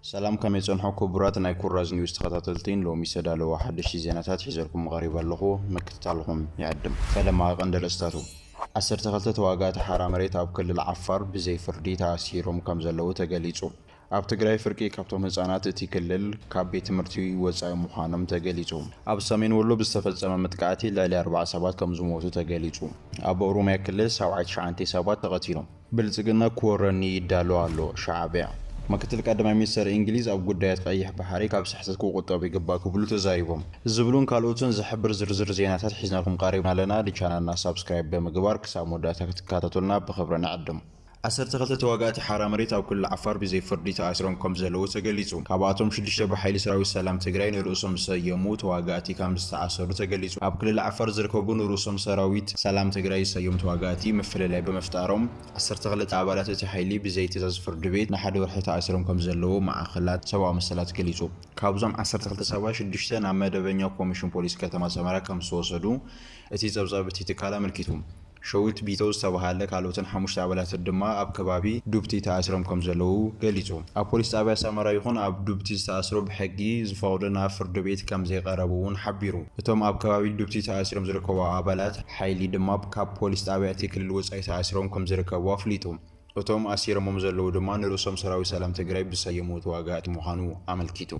ሰላም፣ ከመይ ጸንሑ ክቡራት ናይ ኩራዝ ኒውስ ተኸታተልቲ? ሎሚ ዝተዳለወ ሓደሽቲ ዜናታት ሒዘልኩም ቀሪበ ኣለኹ፣ ምክትታልኹም ይዕድም። ፈለማ ቀንዲ ርእስታቱ። ዓሰርተ ክልተ ተዋጋእቲ ሓራ መሬት ኣብ ክልል ዓፋር ብዘይ ፍርዲ ተኣሲሮም ከም ዘለዉ ተገሊጹ። ኣብ ትግራይ ፍርቂ ካብቶም ህጻናት እቲ ክልል ካብ ቤት ትምህርቲ ወጻኢ ምዃኖም ተገሊጹ። ኣብ ሰሜን ወሎ ብዝተፈጸመ መጥቃዕቲ ልዕሊ ኣርባዓ ሰባት ከም ዝሞቱ ተገሊጹ። ኣብ ኦሮምያ ክልል ሰብዓይ ትሽዓተ ሰባት ተቐቲሎም። ብልጽግና ክወረኒ ይዳሎ ኣሎ፣ ሻዕብያ። ምክትል ቀዳማይ ሚኒስተር እንግሊዝ ኣብ ጉዳያት ቀይሕ ባሕሪ ካብ ስሕተት ክቑጠቡ ይግባእ ክብሉ ተዛሪቦም። ዝብሉን ካልኦትን ዝሕብር ዝርዝር ዜናታት ሒዝናልኩም ቀሪብና ኣለና። ንቻናልና ሳብስክራይብ ብምግባር ክሳብ መወዳእታ ክትከታተሉና ብኽብሪ ንዕድም። ዓሰርተ ክልተ ተዋጋእቲ ሓራ መሬት ኣብ ክልል ዓፋር ብዘይ ፍርዲ ተኣሲሮም ከም ዘለዉ ተገሊጹ። ካብኣቶም ሽዱሽተ ብሓይሊ ሰራዊት ሰላም ትግራይ ንርእሶም ዝሰየሙ ተዋጋእቲ ከም ዝተኣሰሩ ተገሊጹ። ኣብ ክልል ዓፋር ዝርከቡ ንርእሶም ሰራዊት ሰላም ትግራይ ዝሰየሙ ተዋጋእቲ ምፍልላይ ብምፍጣሮም ዓሰርተ ክልተ ኣባላት እቲ ሓይሊ ብዘይ ትእዛዝ ፍርዲ ቤት ንሓደ ወርሒ ተኣሲሮም ከም ዘለዉ ማዕኸላት ሰብኣዊ መሰላት ገሊጹ። ካብዞም ዓሰርተ ክልተ ሰባት ሽዱሽተ ናብ መደበኛ ኮሚሽን ፖሊስ ከተማ ሰመራ ከም ዝተወሰዱ እቲ ጸብጻብ እቲ ትካል ኣመልኪቱ። ሸዊት ቢተው ዝተባሃለ ካልኦትን ሓሙሽተ ኣባላት ድማ ኣብ ከባቢ ዱብቲ ተኣሲሮም ከም ዘለዉ ገሊጹ። ኣብ ፖሊስ ጣብያ ሰመራ ይኹን ኣብ ዱብቲ ዝተኣስሩ ብሕጊ ዝፈቕዶ ናብ ፍርዲ ቤት ከም ዘይቀረቡ እውን ሓቢሩ። እቶም ኣብ ከባቢ ዱብቲ ተኣሲሮም ዝርከቡ ኣባላት ሓይሊ ድማ ካብ ፖሊስ ጣብያ እቲ ክልል ወጻኢ ተኣሲሮም ከም ዝርከቡ ኣፍሊጡ። እቶም ኣሲሮሞም ዘለዉ ድማ ንርእሶም ሰራዊት ሰላም ትግራይ ብዝሰየሙ ተዋጋእቲ ምዃኑ ኣመልኪቱ።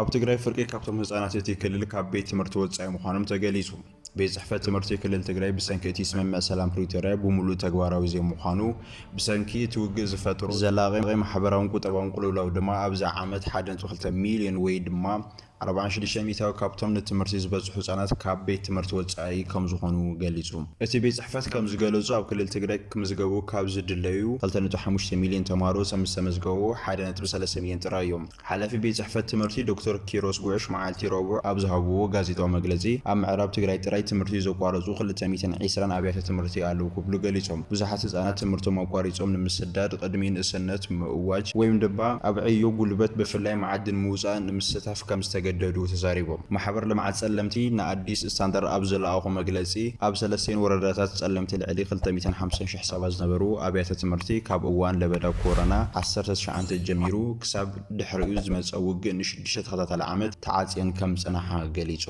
ኣብ ትግራይ ፍርቂ ካብቶም ህጻናት እቲ ክልል ካብ ቤት ትምህርቲ ወጻኢ ምዃኖም ተገሊጹ። ቤት ጽሕፈት ትምህርቲ ክልል ትግራይ ብሰንኪ እቲ ስምምዕ ሰላም ፕሪቶርያ ብምሉእ ተግባራዊ ዘይምዃኑ፣ ብሰንኪ እቲ ውግእ ዝፈጥሮ ዘላቒ ማሕበራውን ቁጠባውን ቅልውላው ድማ ኣብዚ ዓመት ሓደ ነጥቢ ክልተ ሚልዮን ወይ ድማ ኣርብዓን ሽዱሽተ ሚእታዊ ካብቶም ንትምህርቲ ዝበጽሑ ህጻናት ካብ ቤት ትምህርቲ ወጻኢ ከም ዝኾኑ ገሊጹ። እቲ ቤት ጽሕፈት ከም ዝገለጹ ኣብ ክልል ትግራይ ክምዝገቡ ካብ ዝድለዩ ክልተ ነጥቢ ሓሙሽተ ሚልዮን ተምሃሮ ከም ዝተመዝገቡ ሓደ ነጥቢ ሰለስተ ሚልዮን ጥራይ እዮም። ሓላፊ ቤት ጽሕፈት ትምህርቲ ዶክተር ኪሮስ ጉዕሽ መዓልቲ ረቡዕ ኣብ ዝሃብዎ ጋዜጣዊ መግለጺ፣ ኣብ ምዕራብ ትግራይ ጥራይ ትምህርቲ ዘቋረጹ ክልተ ሚእትን ዕስራን ኣብያተ ትምህርቲ ኣለዉ ክብሉ ገሊጾም። ብዙሓት ህጻናት ትምህርቶም ኣቋሪጾም ንምስዳድ፣ ቅድሚ ንእስነት ምእዋጅ ወይም ድማ ኣብ ዕዮ ጉልበት ብፍላይ መዓድን ምውጻእ ንምስታፍ ከም ዝተገደዱ ተዛሪቦም። ማሕበር ልምዓት ጸለምቲ ንኣዲስ ስታንዳርድ ኣብ ዝለኣኾ መግለጺ፣ ኣብ ሰለስተን ወረዳታት ጸለምቲ ልዕሊ ክልተ ሚእትን ሓምሳን ሽሕ ሰባት ዝነበሩ ኣብያተ ትምህርቲ ካብ እዋን ለበዳ ኮሮና ዓሰርተ ትሽዓተ ጀሚሩ ክሳብ ድሕሪኡ ዝመጸ ውግእ ንሽዱሽተ ተኸታታሊ ዓመት ተዓጽየን ከም ዝጸንሓ ገሊጹ።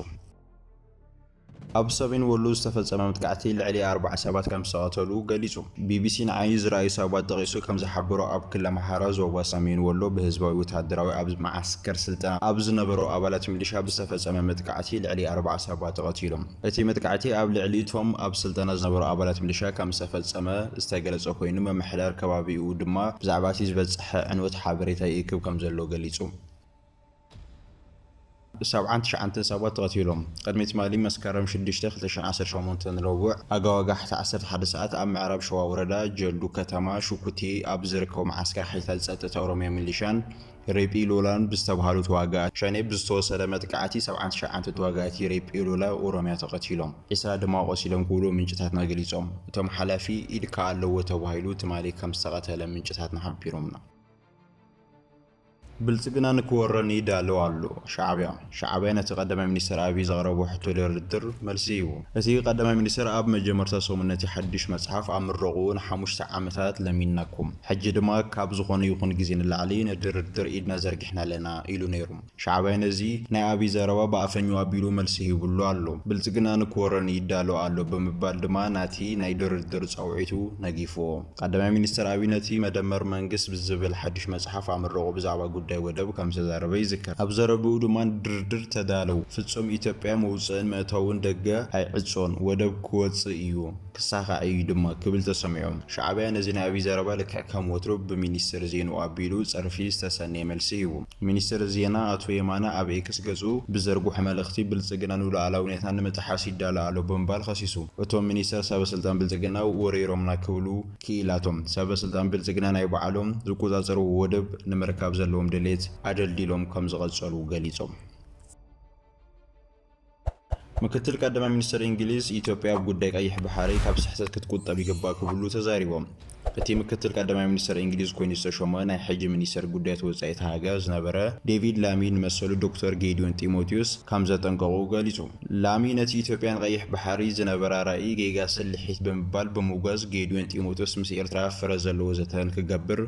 ኣብ ሰሜን ወሎ ዝተፈጸመ መጥቃዕቲ ልዕሊ ኣርባዓ ሰባት ከም ዝተቐተሉ ገሊጹ። ቢቢሲ ንዓይኒ ዝረኣዩ ሰባት ጠቒሱ ከም ዝሓበሮ፣ ኣብ ክልል ኣምሓራ ዞባ ሰሜን ወሎ ብህዝባዊ ወተሃደራዊ ኣብ መዓስከር ስልጠና ኣብ ዝነበሩ ኣባላት ሚሊሻ ብዝተፈጸመ መጥቃዕቲ ልዕሊ ኣርባዓ ሰባት ተቐቲሎም። እቲ መጥቃዕቲ ኣብ ልዕሊ እቶም ኣብ ስልጠና ዝነበሩ ኣባላት ሚሊሻ ከም ዝተፈጸመ ዝተገለጸ ኮይኑ፣ ምምሕዳር ከባቢኡ ድማ ብዛዕባ እቲ ዝበጽሐ ዕንወት ሓበሬታ ይእክብ ከም ዘሎ ገሊጹ። ሰብዓን ትሽዓተን ሰባት ተቐቲሎም። ቅድሚ ትማሊ መስከረም ሽዱሽተ ክልተ ሽሕን ዓሰርተ ሸሞንተን ረቡዕ ኣጋዋጋ ትሕቲ ዓሰርተ ሓደ ሰዓት ኣብ ምዕራብ ሸዋ ወረዳ ጀልዱ ከተማ ሽኩቲ ኣብ ዝርከቡ መዓስከር ሓይልታት ጸጥታ ኦሮሚያ ሚሊሻን ሬጲ ሎላን ብዝተባሃሉ ተዋጋእቲ ሸኔ ብዝተወሰደ መጥቃዕቲ ሰብዓን ትሽዓተን ተዋጋእቲ ሬጲ ሎላ ኦሮሚያ ተቐቲሎም፣ ዕስራ ድማ ቆሲሎም ክብሉ ምንጭታትና ገሊጾም። እቶም ሓላፊ ኢድካ ኣለዎ ተባሂሉ ትማሊ ከም ዝተቐተለ ምንጭታትና ሓቢሮምና። ብልጽግና ንክወረኒ ይዳሎ ኣሎ፣ ሻዕብያ። ሻዕብያ ነቲ ቀዳማይ ሚኒስትር ኣብይ ዘቕረቦ ሕቶ ድርድር መልሲ ሂቡ። እቲ ቀዳማይ ሚኒስትር ኣብ መጀመርታ ሰሙን ነቲ ሓድሽ መጽሓፍ ኣብ ምረቕኡ፣ ንሓሙሽተ ዓመታት ለሚንናኩም፣ ሕጂ ድማ ካብ ዝኾነ ይኹን ግዜ ንላዕሊ ንድርድር ኢድና ዘርጊሕና ኣለና ኢሉ ነይሩ። ሻዕብያ ነዚ ናይ ኣብይ ዘረባ ብኣፈኛው ኣቢሉ መልሲ ሂቡሉ ኣሎ። ብልጽግና ንክወረኒ ይዳሎ ኣሎ ብምባል ድማ ናቲ ናይ ድርድር ጻውዒቱ ነጊፍዎ። ቀዳማይ ሚኒስትር ኣብይ ነቲ መደመር መንግስት ብዝብል ሓድሽ መጽሓፍ ኣብ ምረቕኡ ብዛዕባ ጉዳይ ወደብ ከም ዝተዛረበ ይዝከር። ኣብ ዘረብኡ ድማ ንድርድር ተዳለዉ፣ ፍጹም ኢትዮጵያ መውጽእን መእተውን ደገ ኣይዕጾን፣ ወደብ ክወጽእ እዩ፣ ክሳኻዕ እዩ ድማ ክብል ተሰሚዑ። ሻዕብያ ነዚ ናይ ኣብይ ዘረባ ልክዕ ከም ወትሩ ብሚኒስትር ዜንኡ ኣቢሉ ጸርፊ ዝተሰነየ መልሲ ሂቡ። ሚኒስትር ዜና ኣቶ የማነ ኣብ ኤክስ ገጹ ብዘርግሖ መልእኽቲ፣ ብልጽግና ንሉዓላዊነትና ንምጥሓስ ይዳሎ ኣሎ ብምባል ከሲሱ። እቶም ሚኒስትር ሰበ ስልጣን ብልጽግና ወሪሮምና ክብሉ ክኢላቶም። ሰበ ስልጣን ብልጽግና ናይ ባዕሎም ዝቆጻጸርዎ ወደብ ንምርካብ ዘለዎም ድሌት ኣደልዲሎም ከም ዝቐጸሉ ገሊጾም። ምክትል ቀዳማይ ሚኒስትር እንግሊዝ፣ ኢትዮጵያ ኣብ ጉዳይ ቀይሕ ባሕሪ ካብ ስሕተት ክትቁጠብ ይግባእ ክብሉ ተዛሪቦም። እቲ ምክትል ቀዳማይ ሚኒስትር እንግሊዝ ኮይኑ ዝተሾመ ናይ ሕጂ ሚኒስትር ጉዳያት ወጻኢ እታ ሃገር ዝነበረ ዴቪድ ላሚ ንመሰሉ ዶክተር ጌዲዮን ጢሞቴዎስ ከም ዘጠንቀቑ ገሊጹ። ላሚ ነቲ ኢትዮጵያን ቀይሕ ባሕሪ ዝነበራ ራእይ ጌጋ ስልሒት ብምባል ብምውጋዝ፣ ጌዲዮን ጢሞቴዎስ ምስ ኤርትራ ፍረ ዘለዎ ዘተ ንክገብር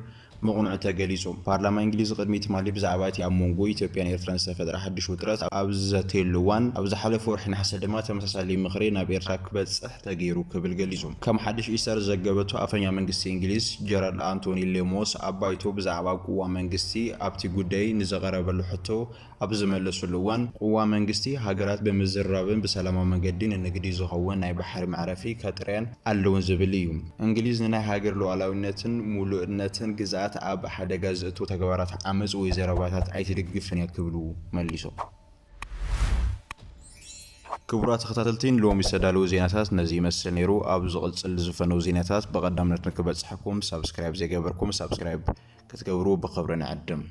ምቕንዑ ተገሊጹ። ፓርላማ እንግሊዝ ቅድሚ ትማሊ ብዛዕባ እቲ ኣብ መንጎ ኢትዮጵያን ኤርትራን ዝተፈጥረ ሓድሽ ውጥረት ኣብ ዝዘተየሉ እዋን፣ ኣብ ዝሓለፈ ወርሒ ነሓሰ ድማ ተመሳሳሊ ምኽሪ ናብ ኤርትራ ክበጽሕ ተገይሩ ክብል ገሊጹ። ከም ሓድሽ ኢስተር ዘገበቶ ኣፈኛ መንግስቲ እንግሊዝ ጀራልድ ኣንቶኒ ሌሞስ ኣብ ባይቶ ብዛዕባ ቅዋም መንግስቲ ኣብቲ ጉዳይ ንዘቐረበሉ ሕቶ ኣብ ዝመለሱሉ እዋን፣ ቅዋም መንግስቲ ሃገራት ብምዝርራብን ብሰላማዊ መንገዲ ንንግዲ ዝኸውን ናይ ባሕሪ መዕረፊ ከጥርያን ኣለውን ዝብል እዩ። እንግሊዝ ንናይ ሃገር ሉዓላዊነትን ሙሉእነትን ግዝኣት ኣብ ሓደጋ ዘእትዉ ተግባራት ዓመጽ ወይ ዘረባታት ኣይትድግፍን እያ ክብሉ መሊሶም። ክቡራት ተኸታተልቲ፣ ንሎሚ ዝተዳለዉ ዜናታት ነዚ ይመስል ነይሩ። ኣብ ዝቕጽል ዝፈነው ዜናታት ብቐዳምነት ንክበጽሐኩም ሳብስክራይብ ዘይገበርኩም ሳብስክራይብ ክትገብሩ ብኽብሪ ንዕድም።